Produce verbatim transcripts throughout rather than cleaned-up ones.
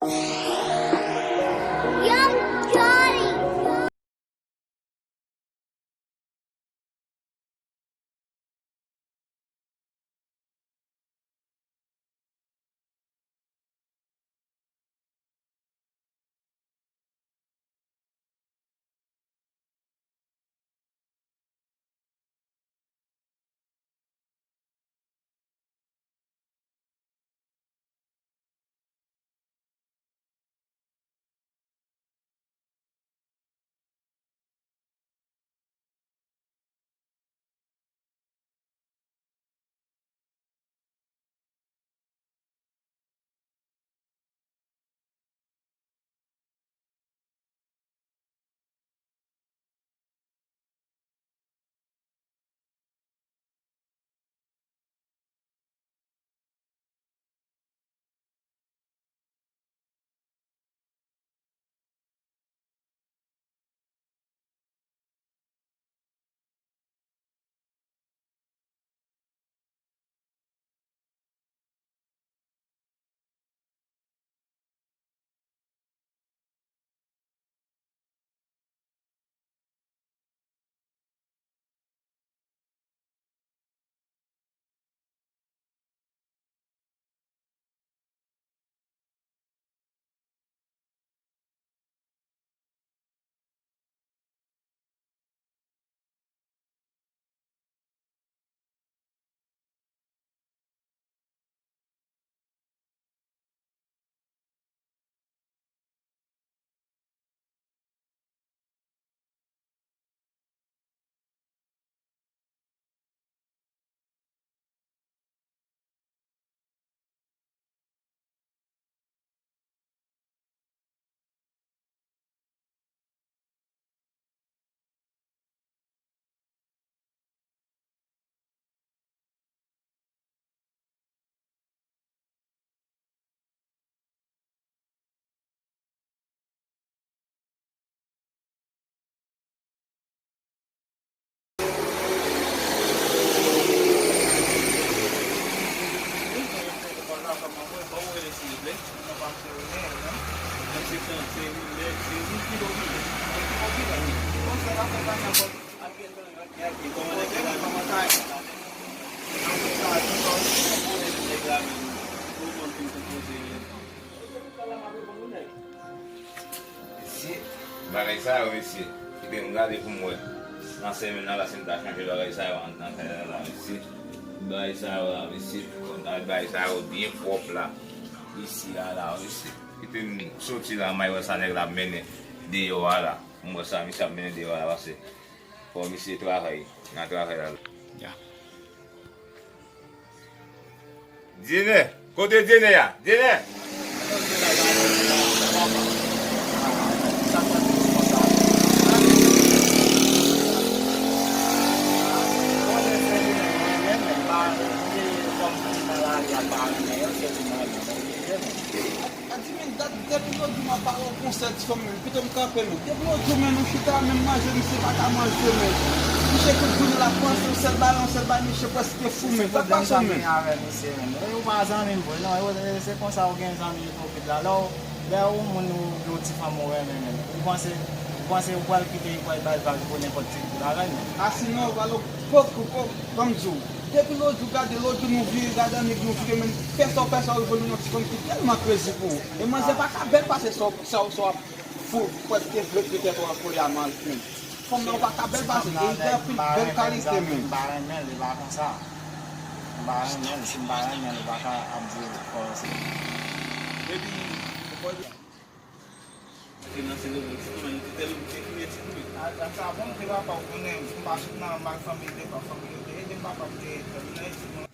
Young Johnny. Mesye, bagay sa yo, mesye. Kite m gade pou m wè. Nan semèn nan la, si m ta chanje bagay sa yo anndan kay la, la, mesye. Bagay sa yo la, mesye. Konn al bagay sa yo byen pwòp la. Isi a la, mesye. Kite m soti la, m al wè sa nèg la ap mennen deyò a la. M wè sa misye ap mennen deyò a la, pase fò misye travay nan travay la. Ya. Djenè! Kote Djenè a? Djenè! A di men dat depi lòt jou m ap pale w konsèy ti fanm men pito m kanpe men depi lòt jou men nou chita men manje misye pa ka manje men misye tout jounen l ap panse yon sèl bagay yon sèl bagay misye prèske fou men sa k pase w men. Ou pa zanmi m vre non se konsa ou gen zanmi ipokrit la lè w lè yon moun ou gen yon ti fanm ou renmen men ou panse ou panse ou pral kite li pral bay vag pou nenpòt ti bagay men. A sinon ou pral Pòk, pòk, ban m di w. Depi lòt jou, gade lòt jou nou vire, gade nèg nou vire, men fè sa w fè sa w rive nou yon ti fanm ki tèlman krezi pou ou. E manzè pa ka bèl pase sa w sa w sa w ap fou, prèske vle trete tèt ou an kolè a manzè men. Fanm nan pa ka bèl pase, e li gen anpil bèl kalite men. M pa renmen l, li pa konsa. M pa renmen l, si m pa renmen l, li pa ka ap di kòmanse. Epi, Mwen te nan sezon mwen ti koumen, nou te tèlman byen koumen ti koumen. A, a sa bon, te papa w konnen, m pa sot nan mal fanmi, te pa fanmi yo te ede m, papa m te fè m nan etid mwen.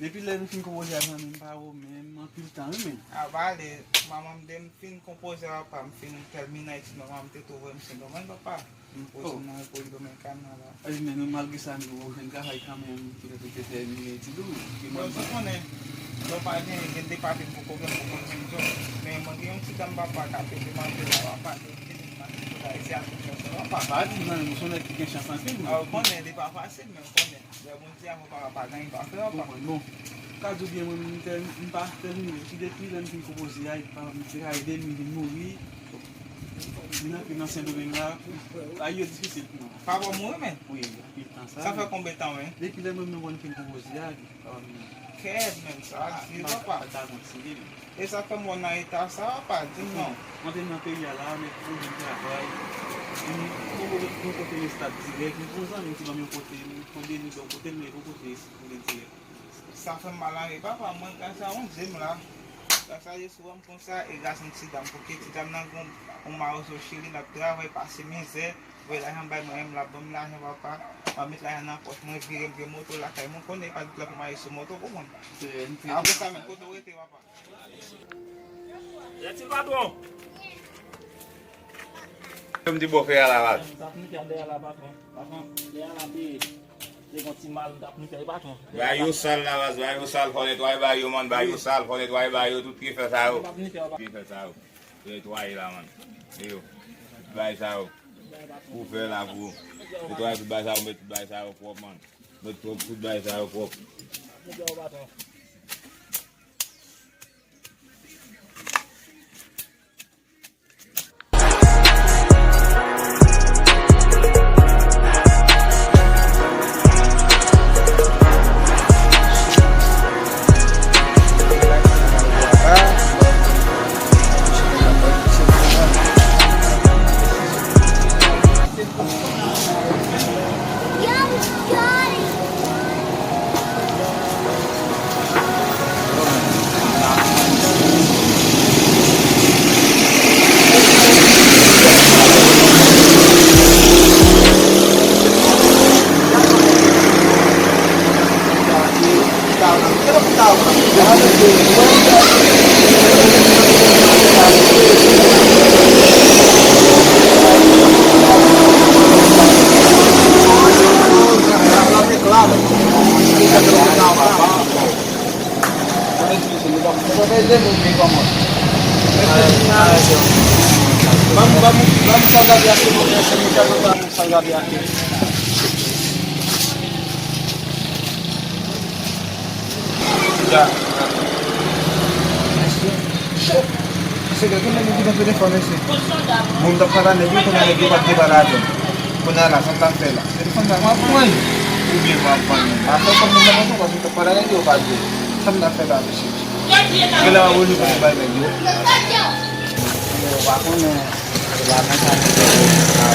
Depi lè nou fin konpoze a zanmi m pa wè w menm anpil tan wi men. A pa ale, manman m te m fin konpoze a papa m fin fè l mi nan etid mwen, manman m te tou voye m Sendomeng papa. M poze m nan Repiblik Dominikàn nan la. Wi, men nou malgre sa nou jwenn travay kanmenm, petèt ou te tèmine etid ou. Bon, ou konnen, lè w pa gen, gen de papi m poko gen, m poko gen zòt. Men mwen gen yon ti granm papa k ap ede m anpil la, papa te ede m nan Ayiti a tout chans, non, papa. Pa di zanmi m, se yon nèg ki gen chans anpil, wi. Ah, ou konnen, li pa fasil, men ou konnen. Lè Bondye a fè, papa, pa gen anyen pa fè, papa. Ou konprann, bon. Ka di w byen, mwen, m tèl-, m pa tèlman riche. Depi lè m fin konpoze a, epi papa m te ka ede m, m vin mouri. Vin anpil nan Sendomeng la, bagay yo difisil pou mwen. Papa w mouri, men? Wi, anpil tan sa. Sa fè konbyen tan, men? Depi lè mwen menm mwen fin konpoze a, epi papa m mouri. Kèt, men, sa di, papa. Pa ta mwen, se li menm. E sa fè m wè w nan eta sa, papa, di m non. Mwen te nan peyi a la, men pou vin travay. Mwen poko gen yon kote rete dirèk, men pou zanmi m ki ban m yon kote, mwen pran de nwi bò kote l, men yon kote rete dirèk. Sa fè m mal anpil, papa, mwen, gras a Bondye m la. Gras a Jezi, wè m konsa, e gras yon ti dam, pou ki ti dam nan gen yon mawozo cheri, l ap travay, pase mizè, voye lajan bay mwen, menm l ap ban m lajan, papa. Mwen met lajan nan pòch mwen, vire, m gen moto lakay mwen, konnen pa di la pou m ale sou moto, konprann? Apre sa, men, kote w rete, papa? Gentil patwon. M di bò fè a la, baz. M t ap nike dèyè la, patwon. Patwon, dèyè la, te, te gon ti mal, m t ap nike, patwon. Bay yo sal la, baz, bay yo sal, fò netwaye bay yo, man, bay yo sal, fò netwaye bay yo, tout pye fè sa yo. M t ap nike, patwon. Pye fè sa yo. Netwaye la, man. Yo. Tout bay sa yo. Pou fè la, pou netwaye tout bay sa yo, met tout bay sa yo pwòp, man. Met pwòp, tout bay sa yo pwòp. M t ap nike, patwon. Ban m, ban m, ban m sa w gade a, silvouplè, se Michel, ban m sa w gade a. Ya. Mesye, cho. Mesye, gen nèg ki gen telefòn, mesye. Moun t ap pale a nèg yo, kounye a nèg yo pa t gen pale avè m. Kounye a la, sa m t ap fè la? Telefòn sa, m ap pran li. Oubyen m ap pran li. Afè kòb moun nan pa pran, paske m t ap pale a nèg yo, yo pa t vle. Sa m t ap fè la, mesye? Gen lè w ap rele pou bay nèg yo. Yo pa konnen. Se pa konsa nou fè sa.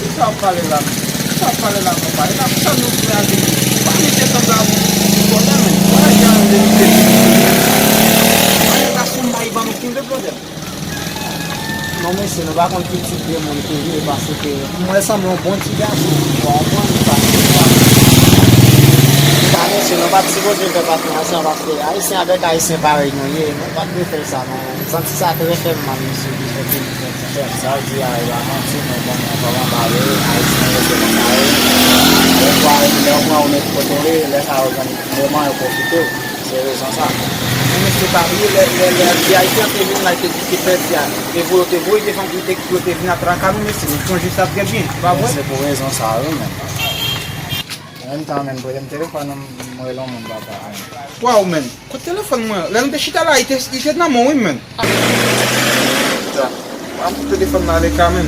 Kisa w ap pale la? Kisa w ap pale la, papa? E la, sa nou fè a, nou pa mete sanble avè yon pwoblèm, men. Wè, jan de mete. Sa se yon bay ban nou pil de pwoblèm. Non, mesye, nou pa konn ki tip de moun ke li ye, paske m wè sanble yon bon ti gason, ou konprann, paske, pa, mesye, nou pa t sipoze fè pati ansanm, paske Ayisyen avèk Ayisyen parèy nou ye, nou pa t dwe fè sa, non. Santi sa trè fè m mal, mesye, ki fè ke li fè ti fè m. Sa w di a, e pa manti, men bon, mwen kòman pale, Ayisyen yo se konsa yo. Lè w pran, lè w pran ou met kote w ye, lè sa yo jwenn moman, yo pwofite w. Se rezon sa. Men mesye, pa bliye, lè, lè, lè V I P an te vin la, te di te pèdi a. E pou yo te voye defann, yo te, yo te vin ap traka nou, mesye, nou sonje sa trè byen, pa vre? Se pou rezon sa, wi, men. An menm tan, menm, prete m telefòn nan, m rele yon moun, papa. Waw, men. Kote telefòn mwen? Lè nou te chita la, li te, li te nan men w, wi, men. Sa. Mwen ap fout telefòn nan ale ka, men.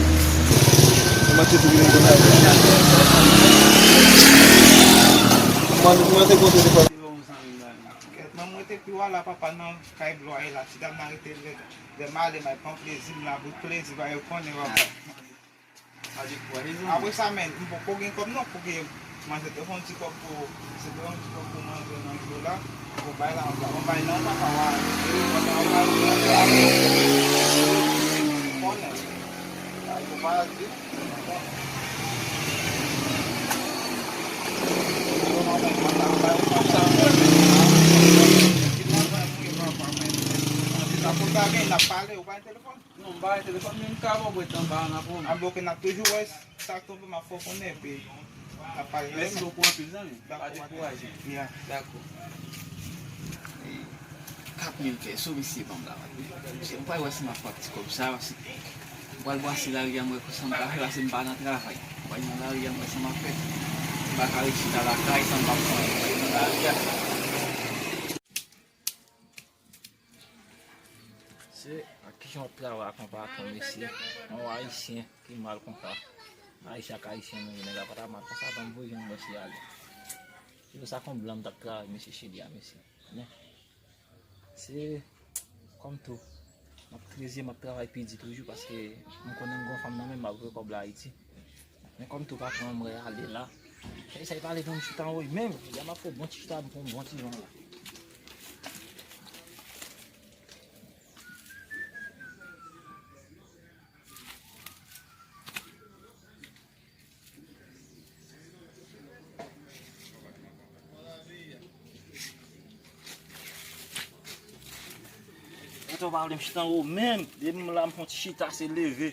Mwen te tou vin konn ale. Mwen, mwen te konn telefòn. Kèt, mwen, mwen te pi wè la, papa, nan kay blo a ye la. Ti dam nan rete lè, lè m ale, m al pran plezi m la, bout plezi, ba yo konnen, papa. Apre sa, men, m poko gen kòb non pou ke manzè te fè yon ti kòb pou, se te yon ti kòb pou manzè nan jou la, pou bay la, yon bay nan papa wa. Konnen. Sa yo pa di. Sa pou ta gen, n ap pale, ou pa gen telefòn? Non, m pa gen telefòn, men m ka ba w bwèt anba a, n ap wè. An, bon, ok, n ap toujou wè sa k tonbe, m ap fè w konnen, epi n ap pale. Mèsi bokou anpil, zanmi. Pa dekouraje. Ya. Dakò. Kat mil peso misye ban m la, wi. Misye, m pral wè si m ap fè ti kòb sa, paske m pral brase lari a, m wè sa m ka fè, paske m pa nan travay. M pral nan lari a, m wè sa m ap fè. M pa ka ret chita lakay san m pa fè anyen. M pral nan lari a. Se ak kijan w ap travay ak yon patwon, mesye? Yon Ayisyen ki mal konsa. Ayisyen ak Ayisyen, nou, nèg la pa ta mal konsa, ban m voye yon mesye ale. Se pou sa kon blan m t ap travay, mesye Chili a, mesye. Men, se kòm tou, m ap trezye, m ap travay pi di toujou, paske m konnen m gon fanm nan men m, m ap voye kòb la Ayiti. Men kòm tou patwon an m wè ale la, fè sa, li pale tann chita anwo menm. Jodi a m ap fè bon ti chita pou m bon ti jan la. Patwon pa vle m chita anwo menm. Depi m la, m fè yon ti chita, se leve.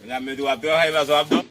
Medam, men tou ap travay, pa sa w ap di.